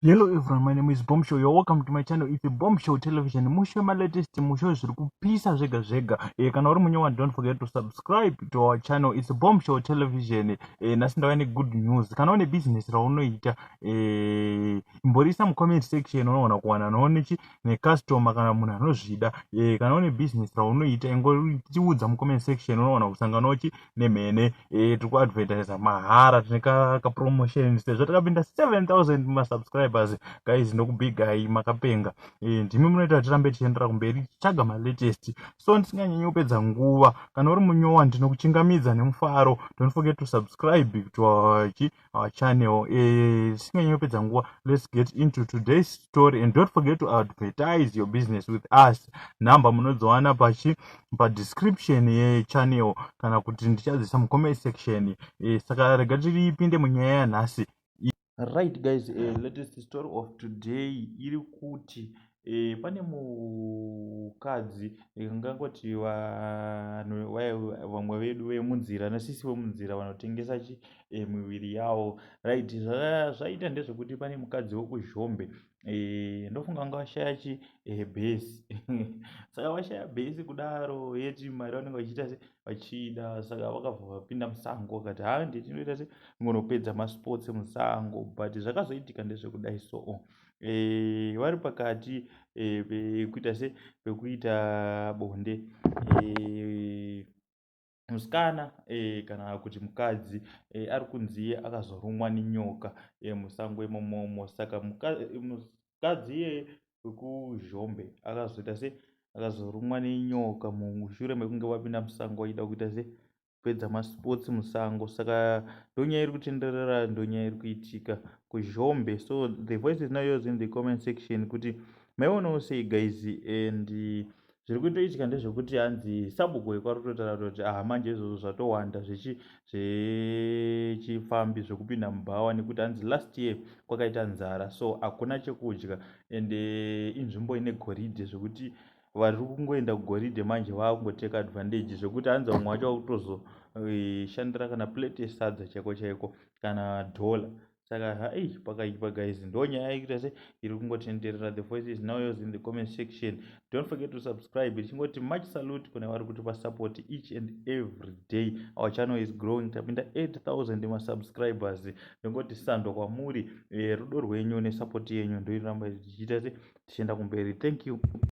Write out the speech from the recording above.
Hello everyone, my name is Bomb Show. You're welcome to my channel. It's a Bomb Show Television. Musho ma latest, musho zviri kupisa zvega zvega. Kana uri munyowa, don't forget to subscribe to our channel. It's a Bomb Show Television. Nhasi ndauya ne good news. Kana une business raunoita, imborisa mu comment section, unoona kuwana noone ne customer kana munhu anozvida. Kana une business raunoita, ingotiudza mu comment section, unoona kusanganawo chi nemhene. Tiri kuadvertisa mahara, tine ka promotion sezvo takapinda 7000 ma subscribers. Guys, ndokubigai, makapenga. Ndimi munoita tirambe tichiendera kumberi tichitsvaga ma latest. So ndisinganyanyi kupedza nguva, kana uri munyowa, ndinokuchingamidza nemufaro. Don't forget to subscribe to our channel. Tisinganyanyi kupedza nguva, let's get into today's story and don't forget to advertise your business with us. Nhamba munodziwana pachi pa description ye channel kana kuti ndichadzisa mu comment section. Saka rega tiripinde munyaya yanhasi. Right guys, latest story of today iri kuti pane mukadzi, ngangoti vanhu vamwe vedu vemunzira nasisi vemunzira vanotengesa chi miviri yavo. Right, zvaita ndezvekuti pane mukadzi wekuZhombe, ndofunga vanga vashaya chi bhesi. Saka vashaya bhesi kudaro, yeti mari vanenge vachiita se vachida. Saka vakabva vapinda musango, vakati, "Ha, nditinoita se ngonopedza ma sports musango." But zvakazoitika ndezvekudai. So vari pakati pekuita se pekuita bonde, musikana kana kuti mukadzi ari kunzi akazorumwa nenyoka musango imomomo. Saka mukadzi iyeye wekuZhombe akazoita se akazorumwa nenyoka mushure mekunge vapinda musango vachida kuita se kupedza ma sports musango. Saka ndonyaya iri kutenderera, ndonyaya iri kuitika kuZhombe. So the voice is now yours in the comment section kuti maionawo sei, guys. And zviri kutoitika ndezvekuti hanzi sabhuku wekwarutotaura kuti, "Ah, manje izvozvo zvatowanda zvechifambi zvekupinda mubhawa," nekuti hanzi last year kwakaita nzara, so hakuna chekudya, and inzvimbo ine goridhe, zvekuti vari kungoenda kugoridhe manje vaakungoteka advantage, zvekuti hanzi vamwe vacho vakutozoshandira kana plate yesadza chaiko chaiko kana dhola. Saka hai, pakaipa guys. Ndo nyaya ikuita se iri kungotenderera. The voice is now yours in the comment section. Don't forget to subscribe. Tichingoti much salute kune vari kutipa support each and every day. Our channel is growing, tapinda 8000 ma subscribers. Ndongoti sando kwamuri. Rudo rwenyu ne support yenyu ndoiramba tichiita se tichienda kumberi. Thank you.